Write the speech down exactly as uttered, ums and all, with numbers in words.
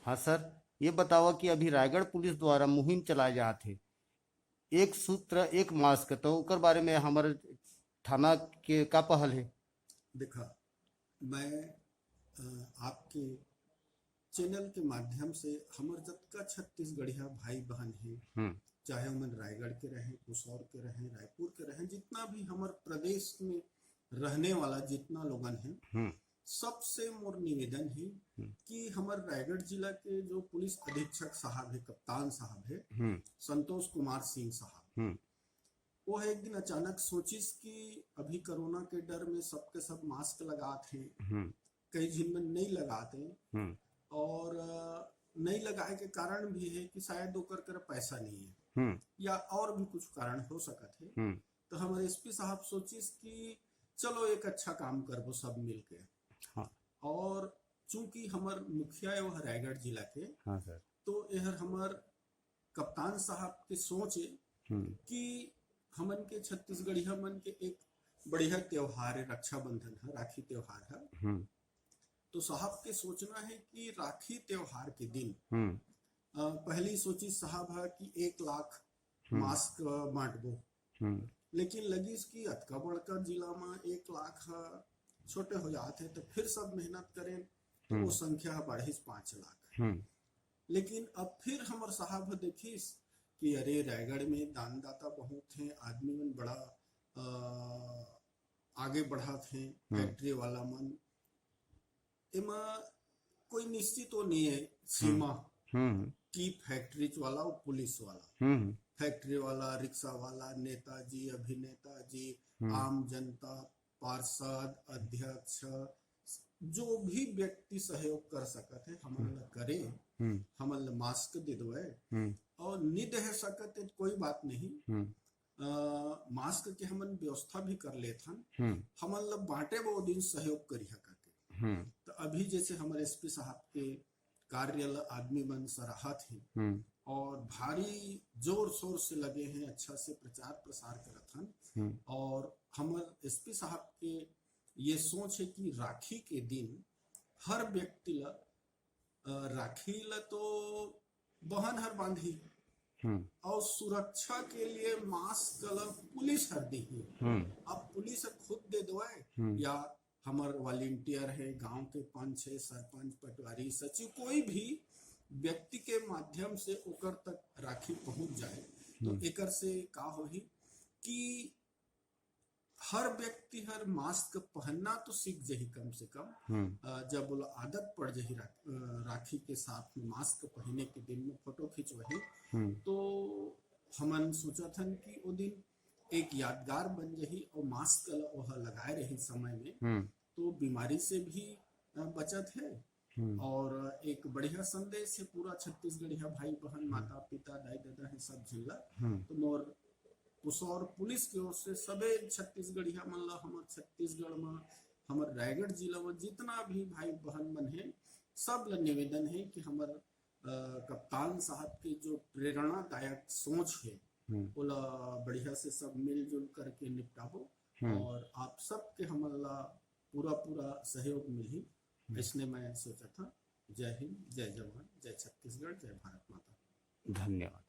हाँ सर, ये बतावा कि अभी रायगढ़ पुलिस द्वारा मुहिम चलाए जात हे, एक सूत्र एक मास्क, तो ओकर बारे में हमर थाना के का पहल हे? देखा, मैं अ, आपके चैनल के माध्यम से हमर जतका छत्तीसगढ़िया भाई बहन हे, हम्म। चाहे ओमन रायगढ़ के रहें, पुसौर के रहें, रायपुर के रहें, जितना भी हमर प्रदेश में रहने वाला जितना लोगन हे, हम्म। सबसे मोर निवेदन हे हम्म। कि हमर रायगढ़ जिला के जो पुलिस अधीक्षक साहब हे, कप्तान साहब हे, हम्म। संतोष कुमार सिंह साहब, हम्म। वो एक दिन अचानक सोचिस कि अभी कोरोना के डर में सबके सब मास्क लगात हे, हम्म। कई झिन मन नहीं लगात हे, हम्म। और अ, नहीं लगाए के कारण भी हे कि शायद ओकर कर पैसा नहीं हे, हम्म। या और भी कुछ कारण हो सकत हे। हम्म। तो हमर एसपी साहब सोचिस कि चलो एक अच्छा काम करबो सब मिलके। हाँ। और चूंकि हमर मुखिया हे वह रायगढ़ जिला के, हाँ सर। तो एहर हमर कप्तान साहब के सोच हे हम्म। कि हमन के छत्तीसगढ़िया मन के एक बढ़िया त्योहार हे रक्षाबंधन ह, राखी त्योहार ह। हम्म। तो साहब के सोचना हे कि राखी त्योहार के दिन हम्म। अ, पहली सोची साहब ह कि एक लाख हम्म। मास्क बांटबो, हम्म। लेकिन लगिस कि अतका बड़का जिला म एक लाख ह छोटे हो जात हे, तो फिर सब मेहनत करें तो वो हम्म। संख्या ह बढ़िस पाँच लाख। हम्म। लेकिन अब फिर हमर साहब ह देखिस कि अरे रायगढ़ में दानदाता बहुत हे, आदमी मन बड़ा अ, आगे बढ़त हे, हम्म। फैक्ट्री वाला मन, एमा कोई निश्चित वो नहीं हे सीमा हम्म। कि फैक्ट्री वाला और पुलिस वाला, हम्म। फैक्ट्री वाला, रिक्शा वाला, नेताजी, अभिनेता जी, हम्म। आम जनता, पार्षद, अध्यक्ष, जो भी व्यक्ति सहयोग कर सकत हे, हमन हम्म। ला करे, हम्म। हमन ला मास्क दे देवे हम्म। और नहीं दे सकत हे, कोई बात नहीं। हम्म। अ, मास्क के हमन व्यवस्था भी कर लेथन, हम्म। हमन ला बांटे बर वो दिन सहयोग करिहा करके। हम्म। तो अभी जैसे हमर एसपी साहब के कार्य ला आदमी मन सराहत हे हम्म। और भारी जोर शोर से लगे हैं, अच्छा से प्रचार प्रसार करत हन। हम्म। और हमर एसपी साहब के ये सोच हे कि राखी के दिन हर व्यक्ति ला, अ, राखी ला तो बहन हर बांधही हम्म। और सुरक्षा के लिए मास्क ला पुलिस हर देही। हम्म। अब पुलिस ह खुद दे देवय हम्म। या हमर वॉलंटियर हे, गांव के पंच हे, सरपंच, पटवारी, सचिव, कोई भी व्यक्ति के माध्यम से ओकर तक राखी पहुंच जाए, तो हम्म। एकर से का होही कि हर व्यक्ति हर मास्क पहनना तो सीख जाही कम से कम। हम्म। अ, जब ओला आदत पड़ जाही रा-, अ, राखी के साथ में मास्क पहने के दिन में फोटो खिंचवाही, हम्म। तो हमन सोचत हन कि वो दिन एक यादगार बन जाही और मास्क ल ओह लगाए रही समय में, हम्म। तो बीमारी से भी, अ, बचत हे हम्म। और एक बढ़िया संदेश हे पूरा छत्तीसगढ़िया भाई बहन, हम्म। माता पिता, दाई ददा हे, सब झन ला। हम्म। तो मोर पुसौर पुलिस के ओर से सबे छत्तीसगढ़िया मन ला, हमर छत्तीसगढ़ म, हमर रायगढ़ जिला म जितना भी भाई बहन मन हे, सब ला निवेदन हे कि हमर, अ, कप्तान साहब के जो प्रेरणादायक सोच हे, हम्म। ओला बढ़िया से सब मिलजुल करके निपटाबो हम्म। और आप सबके हमन ला पूरा पूरा सहयोग मिलही, हम्म। अइसने मैं सोचत हंव। जय हिंद, जय जवान, जय छत्तीसगढ़, जय भारत माता। धन्यवाद।